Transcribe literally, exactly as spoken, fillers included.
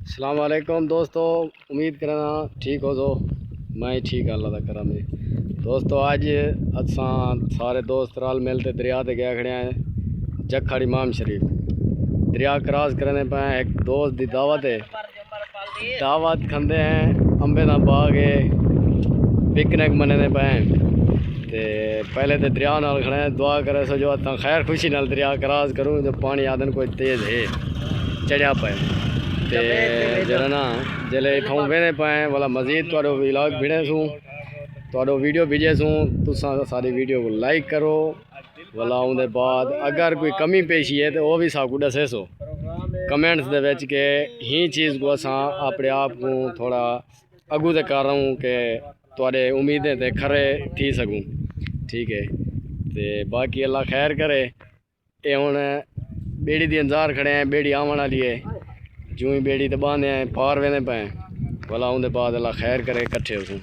السلام علیکم دوستو، امید کرنا ٹھیک ہو سو۔ میں ٹھیک ہاں، اللہ دا کرم ہے۔ دوستو، اج اساں سارے دوست رل مل تے دریا تے گیا کھڑے ہیں، جکھڑ امام شریف۔ دریا کراس کرنے پہ ہیں، ایک دوست دی دعوت ہے، دعوت کھندے ہیں، امبے دا باغ ہے، پکنک منیندے پئے ہیں۔ تے پہلے تے دریا نال کھڑے ہیں، دعا کرے سو جو اتھاں خیر خوشی نال دریا کراس کروں، جو پانی آدن کوئی تیز ہے، چڑھیا پئے۔ تے جڑا نا، جلے اتھوں ویندے پئے ہیں، والا مزید تہاڈو ولاگ بھیڑے سوں، تہاڈو ویڈیو بھیجے سوں، تساں ساری ویڈیو کو لائک کرو۔ والا اوندے بعد اگر کوئی کمی پیشی ہے تے او وی ساکوں ڈسے سو کمنٹس دے وچ، کہ ہی چیز کو اساں اپنے آپ کو تھوڑا اگوں تے کر رہوں کہ تہاڈے امیدیں تے کھرے تھی سکوں۔ ٹھیک ہے، تے باقی اللہ خیر کرے۔ اے ہن بیڑی دی انتظار کھڑے ہیں، بیڑی آون والی ہے، جوں ہی بیڑی تے باندھے ہیں، پار ویندے پئے ہیں۔ والا اوندے بعد اللہ خیر کرے، کٹھے ہوسوں۔